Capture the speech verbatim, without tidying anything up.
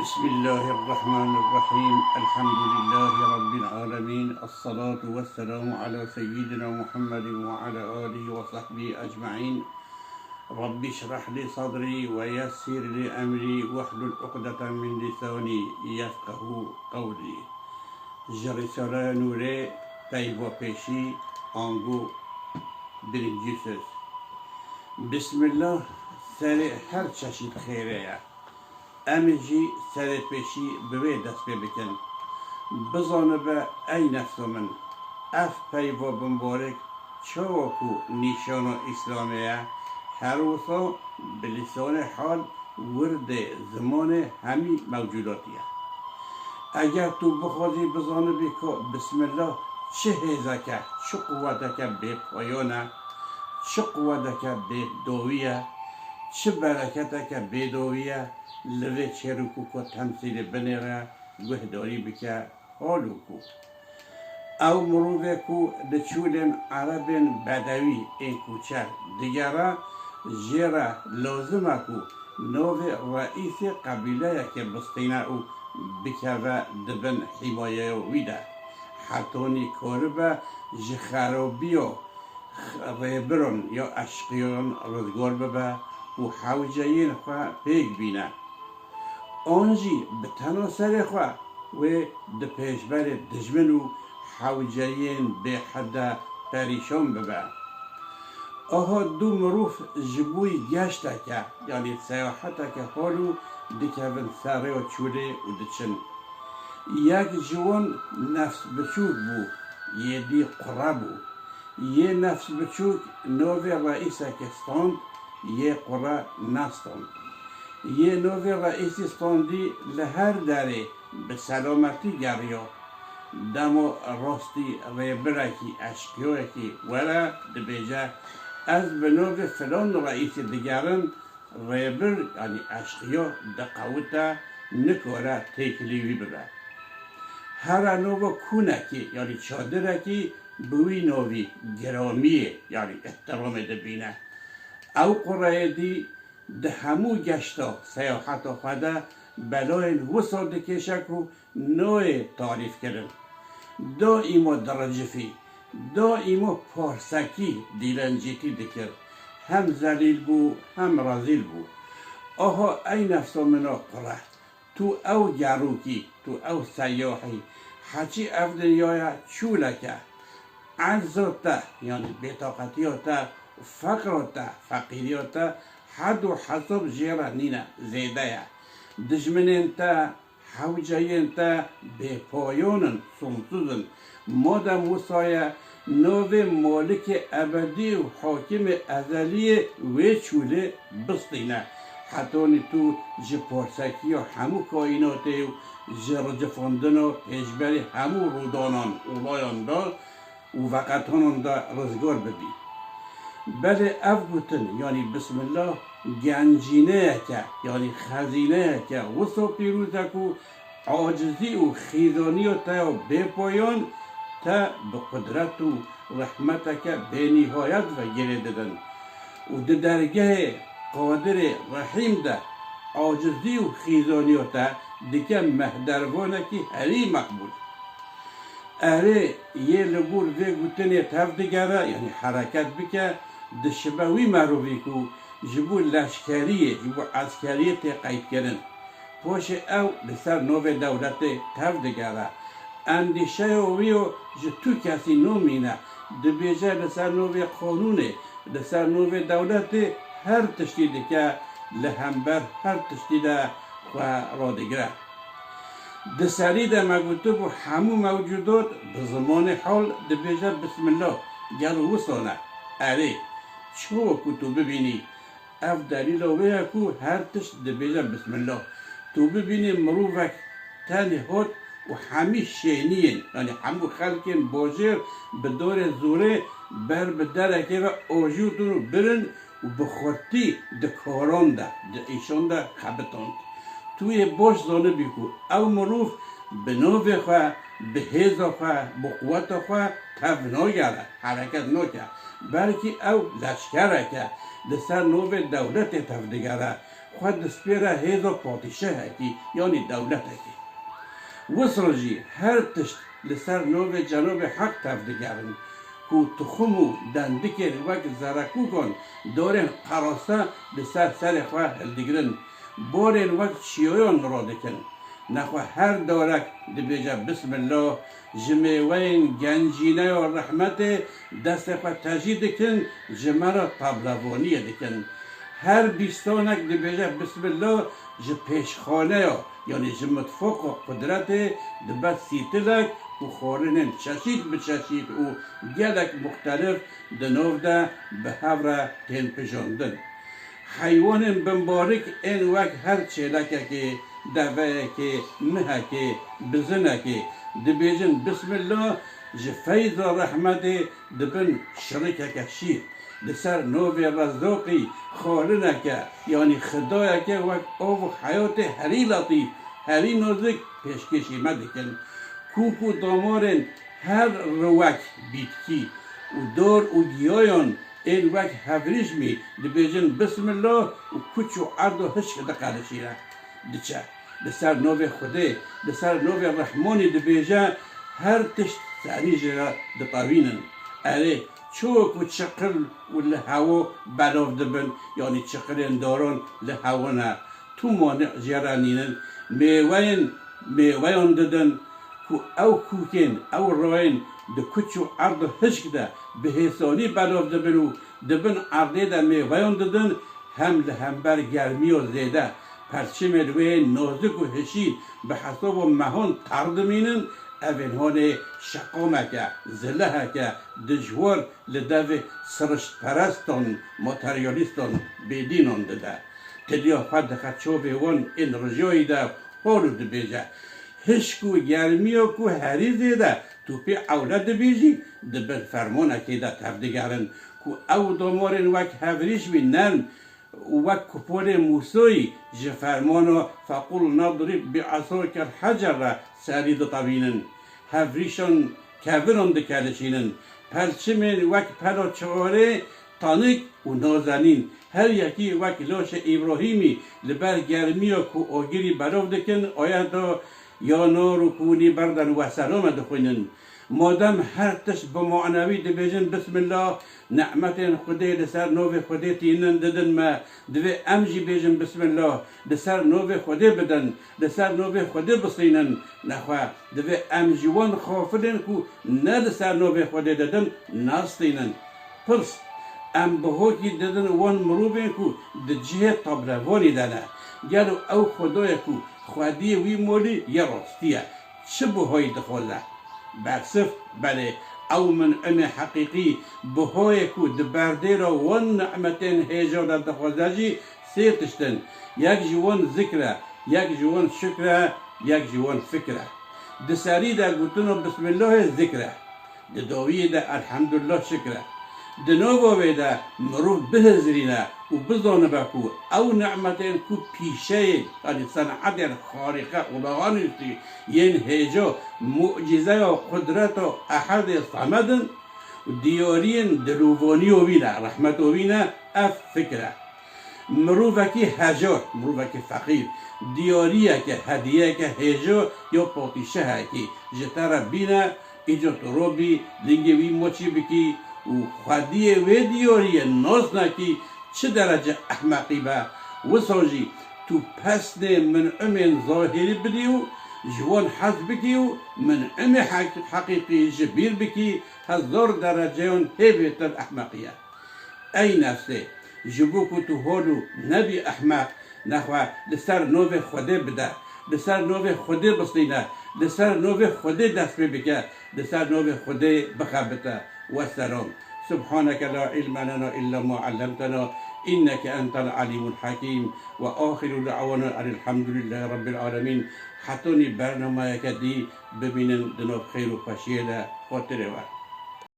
بسم الله الرحمن الرحيم. الحمد لله رب العالمين. الصلاة والسلام على سيدنا محمد وعلى آله وصحبه أجمعين. رب اشرح لي صدري ويسر لي أمري واحلل عقدة من لساني يفقهوا قولي. Ji Rîsaleya Nûrê, peyva pêşî, ango birinci söz. Bismillah serê her çeşît xêrê ye. Em ê jî serê pêşî bi wê dest pê bikin. Bizanibe ey nefso min, ev peyva bimbarek çawa ku nîşana Îslamê ye, her wisa bi lîsanê hal wirdê zimanê hemî mewcûdatî ye. Eger tu bixwazî bizanibî ku Bismillah çi hêzeke, çi quweteke bêpoyan e, çi quweteke bêdawî ye, çi bereketeke bêdawî ye, li vê çêrûk û ku temsîlê binêre, guhdarî bike, hal û ku. Ew mirovê ku di çûlên erebên bedewî ên koçer digere, jê re lazim e ku navê reîsê qebîleyekê bistîne û bikeve di bin hîmayeya wî de. Hetanî karibe ji xerabiya rêbiran ya eşqiyan rizgar bibe û hewceyên xwe pêk bîne. An jî bi tena serê xwe wê di pêşberê dijmin û hewceyên bêhed de perîşan bibe. Aha du mirov ji bo geşteke, yanî seyaheteke hal û dikevin ser rêya çûlê û diçin. Yek ji wan nefs biçûk bû, yê dî qure bû. Yê nefs biçûk navê reîsekê stand, yê qure nestand. Yê navê reîsî standî li her derê bi selametî geriya. Dema rastî rêbirekî, eşqiyoyekî were, dibêje, ez bi navê filan reîsî digerim, rêbir, yanî eşqiyo diqewite, nikare têkilî wî bibe. Here nava kûnekî, yanî çadirekî bi wî navî giramiyê, yanî ihtiramê dibîne. Ew qureyê dî di hemû geşta, seyaheta xwe de belayên wisa dikêşe ku nayê tarîfkirin. Daîma diricifî, daîma parsekî dîlencîtî dikir. Hem zelîl bû, hem rezîl bû. Aha ey nefsa min a qure, tu ew gerokî, tu ew seyahî, heçî ev dinyaya çûlek e. Ecza te, yanî bêtaqetiya te, feqra te, feqîriya te, hed û hesab jê re nîne, zêde ye. Dijminên te, hewceyên te bêpoyan in, sonsuz in. Madem wisa ye, navê Malikê ebedî û Hakimê ezeliyê wê çûlê bistîne. Hetanî tu ji parsekiya hemû kaînatê û ji ricifandina pêşberî hemû rûdanan, olayan de û veqetanan de rizgar bibî. Belê ev gotin, yanî Bismillah, gencîneyeke, yanî xezîneyeke wisa pîroz e ku acizî û xîzaniya te ya bêpoyan te bi qudret û rehmeteke bênîhayet ve girê didin. Û di dergehê Qadirê Rehîm de acizî û xîzaniya te dike mehdervanekî herî meqbûl. Erê, yê li gor vê gotinê tev digere, yanî hereket bike, dişibe wî merovî ku ji bo leşkeriyê, ji bo eskeriyê tê qeydkirin. Paşê ew li ser navê dewletê tev digere. Endîşeya wî yo ji tu kesî namîne, dibêje li ser navê qanûnê, li ser navê dewletê her tiştî dike, li hember her tiştî de xwe radigire. Di serî de me gotibû, hemû mewcûdat bi zimanê hal dibêje Bismillah. Gelo wisa ne? Erê, çawa ku tu bibînî, ev delîla wê ye ku her tişt dibêje Bismillah. Tu bibînî mirovek tenê hat û hemî şêniyên, yanî hemû xelkên bajêr bi dorê zorê ber bi derekê ve ajûtin û birin û bi xurtî di koron de, di îşan de xebitand. Tu yê baş zanibî ku ew mirov bi navê xwe, bi hêza xwe, bi quweta xwe tev nagere, hereket nake. Belkî ew leşkerek e, li ser navê dewletê tev digere. Xwe dispêre hêza padîşahekî, yanî dewletekî. Wisa jî her tişt li ser navê Cenabê Heq tevdigerin, ku tuxum û dendikên wek zerekûkan darên qerase li ser serê xwe hildigirin, barên wek çiyayan radikin. Nexwe her darek dibêje Bismillah, ji mêweyên gencîneya rehmetê destê xwe tejî dikin, ji me re tablevaniyê dikin. Her bîstanek dibêje Bismillah, ji pêşxaneya, yanî ji mitfoqa qudretê dibe sîtilek û xwarinên çeşît bi çeşît û gelek muxtelif di nav de bi hev re tên pijandin. Heywanên bimbarik ên wek her çêlekekê, deveyekê, mihekê, bizinekê dibêjin Bismillah, ji feyza rehmetê dibin şirikeke şîr. Li ser navê Rezzaqî xwarineke, yanî xidayeke wek av û heyatê herî letîf, herî nozik pêşkêşî me dikin. Kûk û damarên her riwek bîtkî û dor û giyayan ên wek hevrîşmî dibêjin Bismillah û kuç û erd û hişk diqelişîne, diçe. Li ser navê Xwedê, li ser navê Rehmanî dibêje, her tişt senî jê re ditewînin. Erê, ço ku çiqil û li hewa belav dibin, yanî çiqilên daran li hewa ne, tu maniq jê re nînin, mêweyên, mêweyan didin, ku ew kûkên, ew rayên di kuç û erd û hişk de bi hêsanî belav dibin û di bin erdê de mêveyan didin, hem li hember germiya zêde, perçimên wê nozik û hişîn bi hesaba mehan ter dimînin, evên hanê şeqameke, zileheke dijwar li devê siriştperestan, materyalîstan bêdînan dide. Tiliya xwe dixe çavê wan ên rijayî de hol û dibêje, hişk û germiya ku herî zêde tu pê ewle dibêjî, di bin fermanekê de tevdigerin ku ew damarên wek hevrîşmî nerm û wek kupolê Mûsoyî ji fermana "Fequl nadrib bi esakel hecer" re serî ditewînin. Hevrîşan keviran dikelişînin. Pelçimên wek pela çiwarê tanik û nazenîn, her yekî wek laşê Îbrahîmî li ber germiya ku agirî belav dikin, ayeta "Ya naru kûnî berden we selame" dixwînin. Madem her tişt bi manewî dibêjin Bismillah, nimetên Xwedê li ser navê Xwedê tînin didin me, divê em jî bêjin Bismillah, li ser navê Xwedê bidin, li ser navê Xwedê bistînin. Nexwe, divê em ji wan xafilên ku ne li ser navê Xwedê didin, nastînin. Pirs, em bihokî didin wan mirovên ku di cihê tablevanî de ne. Gelo ew Xwedayê ku xwediyê wî molî yê rastî ye, çi bihayî dixwaze? Bersif, belê, ew Min'imê heqîqî, bihayê ku di berdêla wan nimetên hêja de dixwaze jî sê tişt in. Yek ji wan zikr e, yek ji wan şikr e, yek ji wan fikr e. Di serî de gotina Bismillahê zikr e. Di dawiyê de Elhemdulillah şikr e. Di nava wê de mirov bihizirîne û bizanibe ku ew nimetên ku pîşeyên, yanî senetên xarîqe, ulaganüstü, yên hêja, mucîzeya qudreta Ehedê Semed in û diyariyên dilûvanîya wî ne, rehmeta wî ne, ev fikr e. Mirovekî hejar, mirovekî feqîr, diyariyeke, hediyeyeke hêja ya padîşahekî ji te re bîne, îca tu robî, lingê wî maçî bikî û xwediyê wê diyariyê nas nekî çi derece ehmeqî be, wisa jî tu pesnê min'imên zahîrî bidî û ji wan hez bikî û min'imê heq-, heqîqî ji bîr bikî, hezar dereceyan hê bêtir ehmeqî ye. Ey nefsê, ji bo ku tu hol û nebî ehmeq, nexwe li ser navê Xwedê bide, li ser navê Xwedê bistîne, li ser navê Xwedê dest pê bike, li ser navê Xwedê bixebite. Wesselam. سبحانك لا علم لنا إلا ما علمتنا إنك أنت العليم الحكيم. وآخر دعوانا أن الحمد لله رب العالمين. Hetanî bernameyeke dî bimînin di nav xêr û xweşiyê de. Xatirê we.